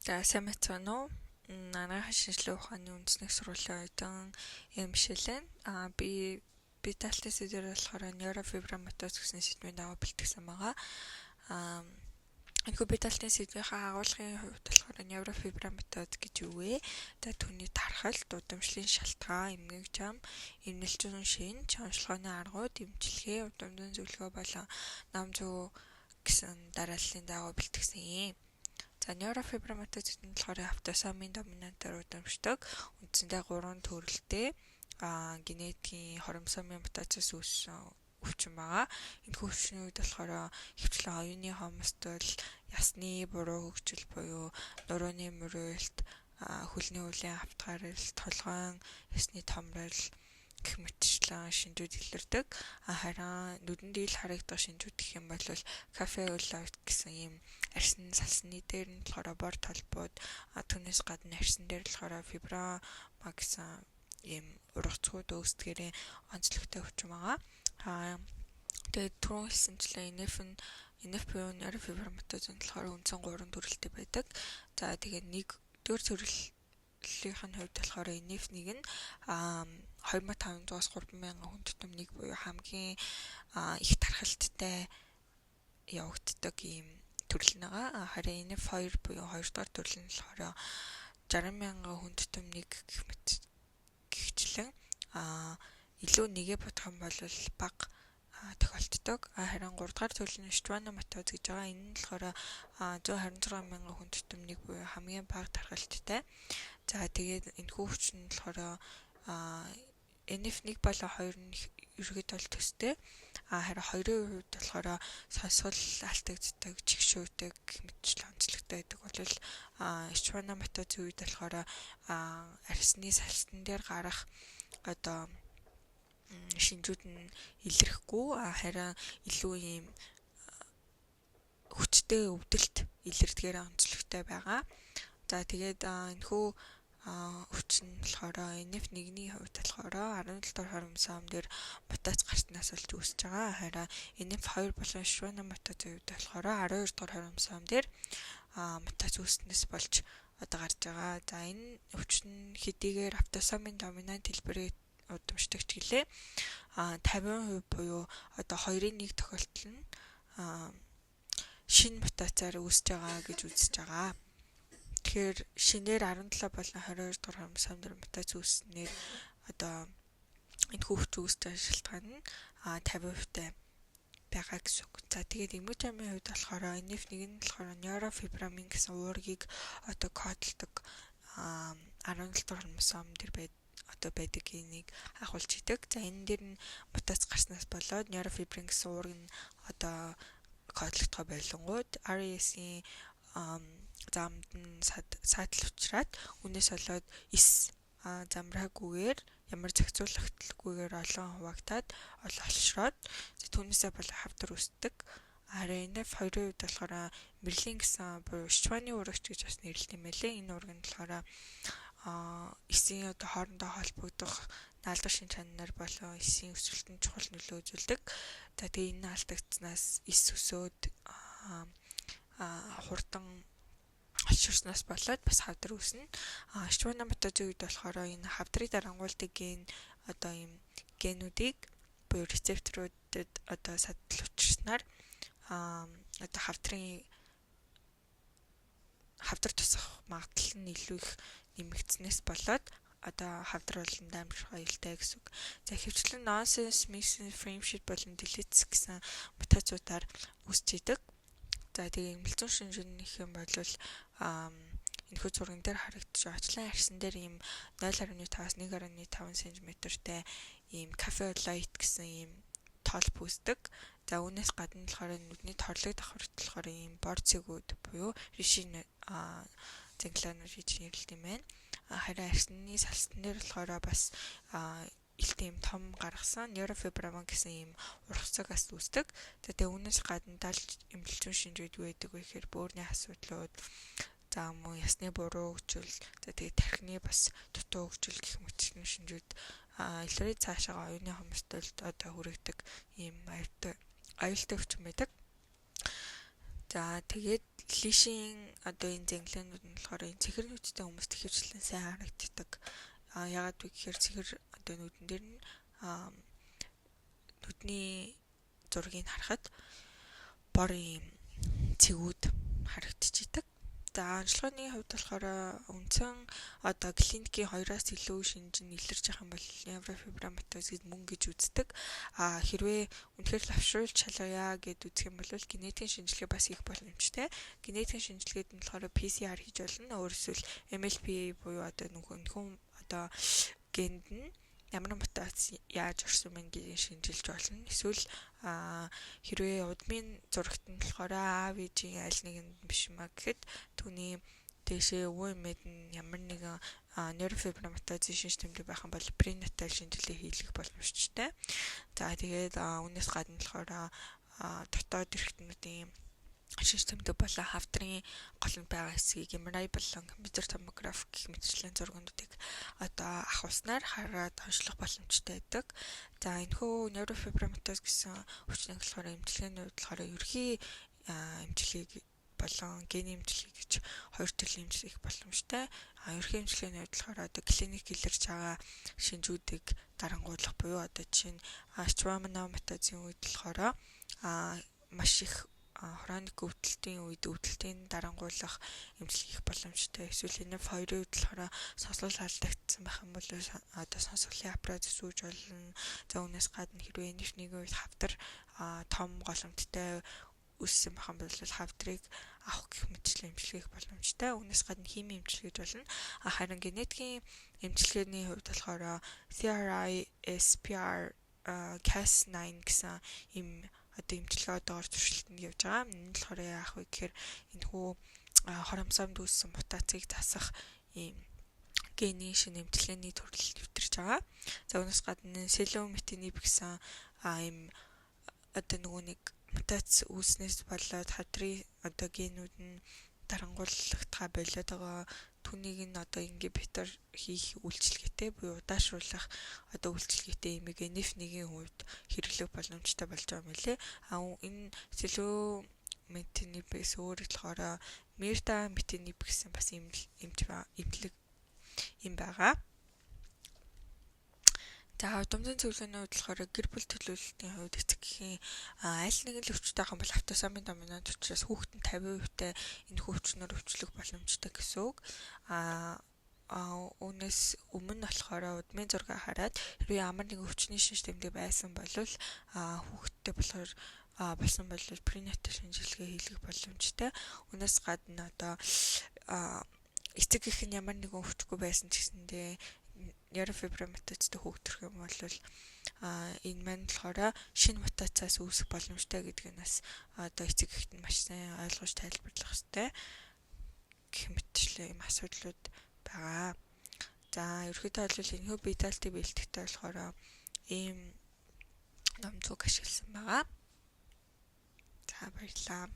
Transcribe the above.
За, сайн байцгаана уу? Анагаахын шинжилгээ ухааны үндэсний сургуулийн оюутан Мишель байна. Би беталтын сэдвээр болохоор нейрофиброматоз гэсэн сэдвийн дагуу бэлтгэсэн байгаа. Энэхүү беталтын сэдвийнхаа агуулгын хувьд болохоор нейрофиброматоз гэж юу вэ? За, түүний тархалт, удамшлын шалтгаан, эмгэг зам, эмнэлзүйн шинж, онцлогооны аргууд, эмчилгээ, удамдан зөвлөгөө болон ном зүй гэсэн дарааллын дагуу бэлтгэсэн юм. За, нейрофиброматоз гэдэг нь болохоор автосомын доминантаар удамшдаг, үндсэндээ 3 төрөлтэй генетикийн хромосомын мутациас үүссэн өвчин байгаа. Энэхүү өвчний үед болохоор ихэвчлэн оюуны хомсдол, ясны буруу хөгжил буюу нурууны мөрөөлт, хөлний үлийн автгарал, толгойн ясны томрол гэх мэтчлэн шинжүүд илэрдэг. Харин нүдэнд ил харагдах шинжүүд гэх юм бол кафе улайт гэсэн ийм арьсны салсны дээр нь болохоор бор толбууд, түүнээс гадна арьсан дээр болохоор фиброма гэсэн ийм ургацгууд үүсдгээрээ онцлогтой өвчин байгаа. Тэгээд түрүүн хэлсэнчлэн NF нь NF буюу нейрофиброматоз нь болохоор үндсэн 3 төрөлтэй байдаг. За, тэгээд нэгдүгээр төрлийнх нь хувьд болохоор NF1 нь 2500-аас 3000 хүн тутам нэг буюу хамгийн их тархалттай явагддаг ийм төрөл нь байгаа. Харин NF2 буюу 2 дугаар төрөл нь болохоор 60 мянган хүн тутам нэг гэх мэт гихчлэн илүү нэгэ бодох юм бол бага тохиолддог. Харин 3 дугаар төрөл нь schwannomatoz гэж байгаа. Энэ нь болохоор 126 мянган хүн тутам нэг буюу хамгийн бага тархалттай. За, тэгээд энэхүү өвчин нь болохоор NF1 болон 2 нь ерөнхийдөө бол төстэй. Харин 2-ын хувьд болохоор сонсгол алдагддаг, чигшүүдэг гэх мэтчлэн онцлогтой байдаг бол schwannomatoz-ын үед болохоор арьсны салстан дээр гарах одоо шинжүүд нь илэрхгүй, харин илүү ийм хүчтэй өвдөлт илэрдгээр онцлогтой байгаа. За, тэгээд энэхүү өвчин нь болохоор NF1-ний хувьд болохоор 17 дугаар хромосом дээр мутац гарснаас болж үүсэж байгаа. Харин NF2 болон schwannomatoz-ын хувьд болохоор 12 дугаар хромосом дээр мутац үүснээс болж одоо гарч байгаа. За, энэ өвчин хэдийгээр автосомын доминант хэлбэрээр удамшдаг ч гэлээ 50% буюу одоо 2-ын 1 тохиолдол нь шинэ мутацаар үүсэж байгаа гэж үзэж байгаа. Тэгэхээр шинээр 17 болон 22 дугаар хромосом дээр мутац үүссэнээр одоо энэхүү өвчин үүсэж байгаа шалтгаан нь 50% байгаа гэсэн үг. За, тэгээд эмгэг замын хувьд болохоор NF1 нь болохоор нейрофибромин гэсэн уургийг одоо кодлдог 17 дугаар хромосом дээр байд одоо байдаг генийг агуулж идэг. За, энэ дээр нь мутац гарснаас болоод нейрофибрин гэсэн уург нь одоо кодлогдохоо болонгууд RAS-ийн замд нь саатал учраад үүнээс болоод эс замраагүйгээр, ямар зохицуулагдalgүйгээр олон хуваагдаад олшроод түүнээсээ болоо хавдар үүсдэг. Харин NF2-ын хувьд болохоор Мерлин гэсэн буюу Шваны уурагч гэж бас нэрлэдэг юм байлээ. Энэ уураг нь болохоор эсийн одоо хоорондоо холбогдох наалдах шин чанар болон эсийн өсөлтөнд чухал нөлөө үзүүлдэг. За, тэгээ энэ алдагдсанаас эс өсөөд хурдан олширсноос болоод бас хавдар үүснэ. Schwannomatoz-ын үед болохоор энэ хавдрыг дарангуйлдаг ген одоо ийм генүүдийг буюу рецепторуудад одоо садал учирснаар одоо хавдар тусах магадлал нь илүү их нэмэгдснээс болоод одоо хавдар болон дамжих аюултай гэсэн үг. За, ихэвчлэн nonsense, missense, frameshift болон deletes гэсэн мутацуудаар үүсч идэг. За, тэгээ эмнэлзүйн шинж гэх юм бол энэхүү зурган дээр харагдаж байгаа очлон арьсан дээр ийм 0.5-аас 1.5 см-тэй ийм café au lait гэсэн ийм тоол үүсдэг. За, үүнээс гадна болохоор нүдний торлог давхарт болохоор ийм бор цэгүүд буюу ришин зингланаар гэж нэрлэдэг юм байна. Харин арьсны салстан дээр болохоор бас илт ийм том гаргасан нейрофиброма гэсэн ийм ургацагаас үүсдэг. За, тэгээ үүнээс гадна далж эмнэлзүйн шинжүүд юу байдаг вэ гэхээр бөөрийн асуудлууд, за мөн ясны буруу хөгжил, за тэгээ тархины бас дутуу хөгжил гэх мэтчилэн шинжүүд илрээ цаашаага оюуны хомсдолд одоо хүргэдэг ийм аюултай аюултай өвчин байдаг. За, тэгээд Lisch-ийн одоо энэ зангилаанууд нь болохоор энэ цэхэр нүдтэй хүмүүст ихэвчлэн сайн харагддаг. Яагаад вэ гэхээр цэхэр одоо нүдэн дээр нь нүдний зургийг харахад бор ийм цэгүүд харагдчихийдэг. За, онцлогооны хувьд болохоор үндсэн одоо клиникийн 2-оос илүү шинж нь илэрч явах юм бол неврофиброматоз гэж мөн гэж үздэг. Хэрвээ үнэхээр лавшруулж шалгая гэд үзэх юм бол генетикийн шинжилгээ бас хийх боломжтой. Генетикийн шинжилгээд нь болохоор PCR хийж болно. Өөрөөр MLPA буюу одоо нөхөн одоо генд нь ямар мутац яаж орсон мэн гэдгийг шинжилж болно. Эсвэл хэрвээ удмын зурагт нь болохоор AVG-ийн аль нэгэнд биш юм а гэхэд түүний дээшээ өвөө эмээд нь ямар нэгэн нейрофиброматозын шинж тэмдэг байх юм бол пренатал шинжилгээ хийлгэх боломжтой. За, тэгээд үүнээс гадна болохоор дотоод эрхтнүүдийн шинж тэмдэг болон хавдрын голонд байгаа хэсгийг MRI болон компьютер томограф гэх мэтчлэн зургуудыг одоо авахулснаар хараад онцлох боломжтой байдаг. За, энэхүү нейрофиброматоз гэсэн өвчнийг болохоор эмчилгээний хувьд болохоор ерөнхий эмчилгээг болон гений эмчилгээ гэж хоёр төрлийн эмчилгээ хийх боломжтой. Ерөнхий эмчилгээний хувьд болохоор одоо клиник илэрч байгаа шинжүүдийг дарангуйлах буюу одоо жишээ нь schwannоматозын үед болохоор маш их хроник өвдөлтийн үед өвдөлтийн дарангуйлах эмчилгээ хийх боломжтой. Эсвэл NF2-ын үед болохоор сонсгол алдагдсан байх юм бол одоо сонсголын аппарат зүүж болно. За, үүнээс гадна хэрвээ NF1-ийн үед хавдар том голомттой үүссэн байх юм бол хавдрыг авах гэх мэтчлэн эмчилгээ хийх боломжтой. Үүнээс гадна химийн эмчилгээ хийж болно. Харин генетикийн эмчилгээний хувьд болохоор CRISPR Cas9 гэсэн ийм одоо эмчилгээ одоогоор туршилтанд явж байгаа. Энэ нь болохоор яах вэ гэхээр энэхүү хоромсоомд үүссэн мутацийг засах ийм генийн шинэ эмчилгээний төрөл нэвтэрч байгаа. За, үүнээс гадна selumetinib гэсэн ийм одоо нөгөө нэг мутац үүснээс болоод хадрын одоо генүүд нь дарангуулагдахаа болиод байгаа. Түүнийг нь одоо ингибитор хийх үйлчилгээтэй буюу удаашруулах одоо үйлчилгээтэй имийг NF1-ийн хувьд хэрэглэх боломжтой болж байгаа юм лээ. Энэ selumetinib-ээс өөр болохоор mirdametinib гэсэн бас эмчлэг юм байгаа. За, удамдын цэвэрлэгээний хувьд болохоор гэр бүл төлөөлөлтийн хувьд эцэг эхийн аль нэгэн л өвчтэй байх юм бол автосомын доминант учраас хүүхэд нь 50% энэ өвчнөр өвчлөх боломжтой гэсэн үг. Үүнээс өмнө болохоор удмын зураг хараад хэрвээ ямар нэгэн өвчний шинж тэмдэг байсан бол хүүхэдтэй болохоор болсон бол пренатал шинжилгээ хийлгэх боломжтой. Үүнээс гадна одоо эцэг эх нь ямар нэгэн өвчгүй байсан ч гэсэндээ нейрофиброматозтой хүүхдэрх юм бол энэ маань болохоор шинэ мутациас үүсэх боломжтой гэдгийг нас одоо эцэг эхэд нь маш сайн ойлгож тайлбарлах хэрэгтэй гэх мэтчлэн юм асуудлууд байгаа. За, ерөнхийдөө бол энэхүү бие даалтыг бэлтгэхдээ болохоор ийм ном зүг ашигласан байгаа. За, баярлалаа.